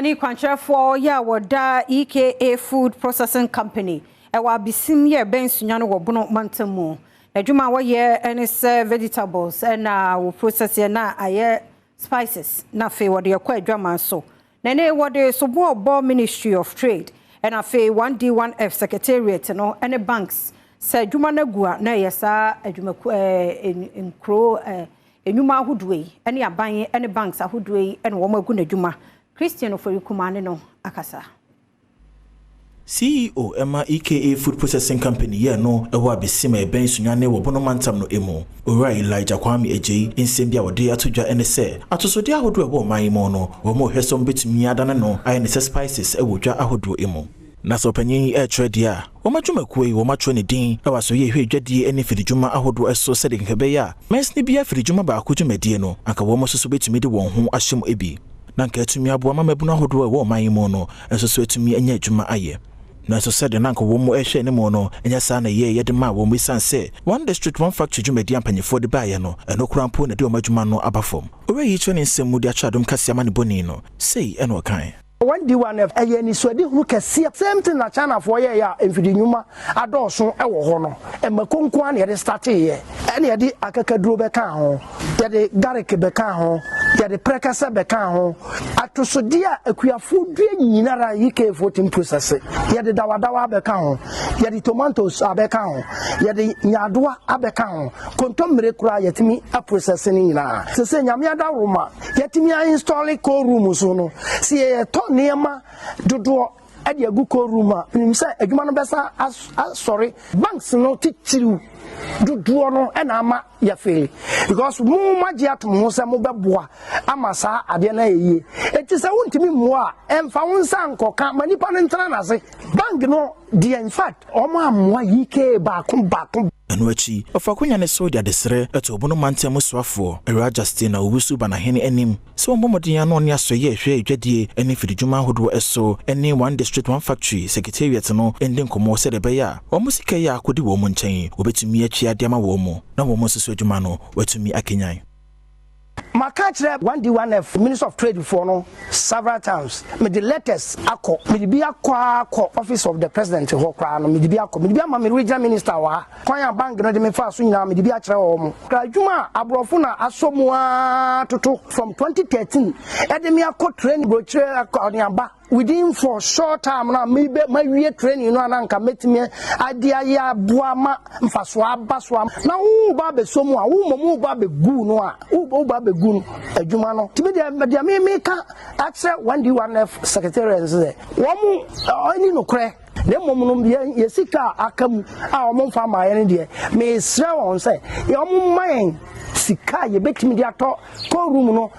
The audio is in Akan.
Ne kwankyerɛfoɔ yɛ a wɔda EKA Food Processing Company ɛwɔ Abesim yɛ ɛbɛn Sunyani wɔ Bono mantam mu. Adwuma a wɔyɛ ne sɛ vegetables ɛna wɔ process yɛ na ayɛ spices, na afei wɔde ɛkɔ adwaman so. Na ne wɔde sobo ɔbɔ Ministry of Trade ɛna afei 1D1F Secretariat no ɛne banks sɛ adwuma no agu a, na ɛyɛ saa adwumaku nkuro enwuma ahodoɔ yi ɛne aban ɛne banks ahodoɔ yi ɛna wɔn agu n'adwuma. Christian Ofori Kumane no akasa. CEO ɛma EKA Food Processing Company yɛ no ɛwɔ Abesim a ɛbɛn Sunyani wɔ Bono mantam no mu, Owura Elijah Kwame Agyei, nsɛm bi a wɔde ato dwa ne sɛ atosodeɛ ahodoɔ ɛwɔ ɔman yi mu no, wɔn a wɔhwɛ sɛ wɔbɛtumi adane no ayɛ ne sɛ spices ɛwɔ dwa ahodoɔ mu. Na sɛ ɔpanyin yi ɛretwerɛ deɛ a, wɔn adwumakuo yi wɔn atwerɛ ne din ɛwɔ asɔyɛ ehwɛ dwadie ne mfiridwuma ahodoɔ ɛso, sɛdeɛ nkɛ bɛyɛ a mansini bi afiridwuma baako dwumadie no anka wɔn nso so bɛtumi de wɔn ho ahyɛ mu bi, na nka atumi aboa ma mmabunu ahodoɔ a ɛwɔ ɔman yi mu no nso so atumi anya adwuma ayɛ. Nanso sɛdeɛ na anka wɔn mu ɛhwɛ ne mu no, ɛnyɛ saa na ɛyɛ yɛde maa wɔn, esiane sɛ One District One Factory dwumadi a mpanyinfoɔ de baeɛ no, ɛno koraa mpo na ɛde wɔn adwuma no aba fam. Owura yi kyerɛ ne nsɛm mu de akyerɛ Adom Kaseɛ ama ne bɔni no, sei ɛna ɔkae. 1D1F ɛyɛ anisoadehunu kɛseɛ. Same thing na Chinafoɔ yɛyɛ a mfidi nnwuma adɔɔso ɛwɔ hɔ no. Mmako nko ara na yɛde starteeɛ, ɛna yɛde akakaduro bɛka ho, yɛde garlic bɛka ho, yɛde prɛkɛsɛ bɛka ho. Atosodeɛ a akuafoɔ dua nyinara EKA tumi process. Yɛde dawadawa abɛka ho, yɛde tomatoes abɛka ho, yɛde nyaadoa abɛka ho, kontommire koraa yɛtumi aprocess no nyinaa. Sɛ sɛ Nyame adaworoma yɛtumi ainstall cold room so no, sɛ yɛtɔ nneɛma dodoɔ ɛde agu cold room a, nim sɛ adwuma no bɛsa asɔre. Banks no titiriw dodoɔ no ɛna ama yɛfail, because mo magye atom ho sɛ mobɛboa ama saa adeɛ no ayɛ yie. Eti sɛ wontumi mmoa a, ɛmfa wo nsa nkɔka ma nipa no ntena n'ase. Bank no deɛ, in fact, ɔmo ammoa yike baako baako. Ɛno akyi, ɔfa akonnwa ne so de adesrɛ ɛto Ɔbono mantam mu soafoɔ Awura Justin na Owusu Banahene anim sɛ wɔmmɔ mmɔden ano ne asɔyɛ ɛhwɛ adwadie ne mfididwuma ahodoɔ ɛso ne One District One Factory Secretariat no ndi nkɔmmɔ, sɛdeɛ ɛbɛyɛ a wɔn sika yi a akɔdi wɔn mu nkyɛn wɔbɛtumi atua de ama wɔn mu, na wɔn nso so adwuma no wɔatumi akenyan. Maka kyerɛ 1D1F, Minister of Trade foɔ no several times. Mede letters akɔ, mede bi akɔ akɔ Office of the President hɔ koraa no, mede bi akɔ, mede bi ama me regional minister wɔ ha. Kwan a bank no de me fa so nyinaa, mede bi akyerɛ wɔ mo. Kra adwuma a aborɔfo na asɔ mu aa toto from 2013 ɛde me akɔ training burokyerɛ akɔ ne aba within for short time na mebe mawie training no, ana nka mɛtumi ade ayɛ aboa ma mfasoɔ aba so ama na woba abɛsɔ mu a, wo mmom woba abɛgu no a, woba abɛgu no adwuma no. Tumi deɛ me meka akyerɛ 1D1F secretariat sɛ wɔn mo ɛni nokorɛ, na mmom no yɛ sika a aka mu a wɔn mfa ama yɛn no deɛ, mesrɛ wɔn sɛ wɔn mma yɛn sika a yɛbɛtumi de atɔ cold room no.